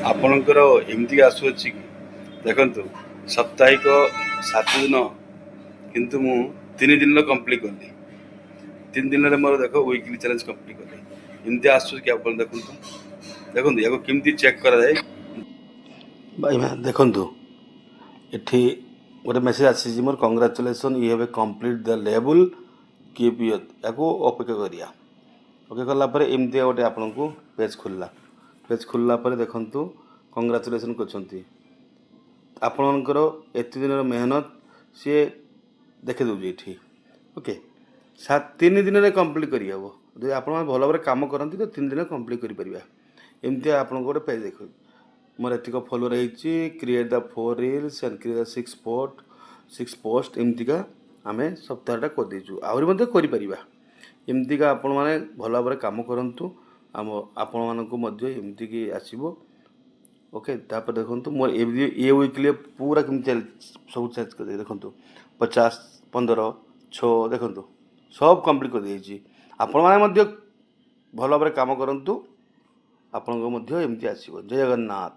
ଆପଣଙ୍କର ଏମିତି ଆସୁଅଛି କି? ଦେଖନ୍ତୁ, ସାପ୍ତାହିକ 7 ଦିନ, କିନ୍ତୁ ମୁଁ 3 ଦିନର କମ୍ପ୍ଲିଟ୍ କଲି। 3 ଦିନରେ ମୋର ଦେଖ ୱିକଲି ଚ୍ୟାଲେଞ୍ଜ କମ୍ପ୍ଲିଟ୍ କଲି। ଏମିତି ଆସୁଛି କି ଆପଣ? ଦେଖନ୍ତୁ, ଦେଖନ୍ତୁ, ୟାକୁ କେମିତି ଚେକ୍ କରାଯାଏ। ଭାଇ ଦେଖନ୍ତୁ, ଏଠି ଗୋଟେ ମେସେଜ୍ ଆସିଛି ମୋର, "Congratulation, you have complete the level, keep." ୟାକୁ ଅପେକ୍ଷା କରିବା। ଓକେ କଲା ପରେ ଏମିତିଆ ଗୋଟେ ଆପଣଙ୍କୁ ପେଜ୍ ଖୋଲିଲା। ପେଜ୍ ଖୋଲିଲା ପରେ ଦେଖନ୍ତୁ, କଂଗ୍ରାଚୁଲେସନ୍ କରିଛନ୍ତି। ଆପଣଙ୍କର ଏତେ ଦିନର ମେହନତ ସିଏ ଦେଖେଇ ଦେଉଛି ଏଠି। ଓକେ, 3 ଦିନରେ କମ୍ପ୍ଲିଟ୍ କରିହେବ। ଯଦି ଆପଣମାନେ ଭଲ ଭାବରେ କାମ କରନ୍ତି ତ 3 ଦିନରେ କମ୍ପ୍ଲିଟ୍ କରିପାରିବା। ଏମିତିଆ ଆପଣଙ୍କୁ ଗୋଟେ ପେଜ୍ ଦେଖାଉଛି। ମୋର ଏତିକ ଫଲୋଅର୍ ହେଇଛି, create the four reels and create the six post। ଏମିତିକା ଆମେ ସପ୍ତାହଟା କରିଦେଇଛୁ, ଆହୁରି ମଧ୍ୟ କରିପାରିବା। ଏମିତିକା ଆପଣମାନେ ଭଲ ଭାବରେ କାମ କରନ୍ତୁ, ଆମ ଆପଣମାନଙ୍କୁ ମଧ୍ୟ ଏମିତିକି ଆସିବ। ଓକେ, ତାପରେ ଦେଖନ୍ତୁ, ମୋର ଏମିତି ଏ ୱିକଲି ପୁରା କେମିତି ଚାଲି, ସବୁ ଚେଞ୍ଜ କରିଦେଇ ଦେଖନ୍ତୁ, 50, 15, 6, ଦେଖନ୍ତୁ, ସବୁ କମ୍ପ୍ଲିଟ୍ କରିଦେଇଛି। ଆପଣମାନେ ମଧ୍ୟ ଭଲ ଭାବରେ କାମ କରନ୍ତୁ, ଆପଣଙ୍କ ମଧ୍ୟ ଏମିତି ଆସିବ। ଜୟ ଜଗନ୍ନାଥ।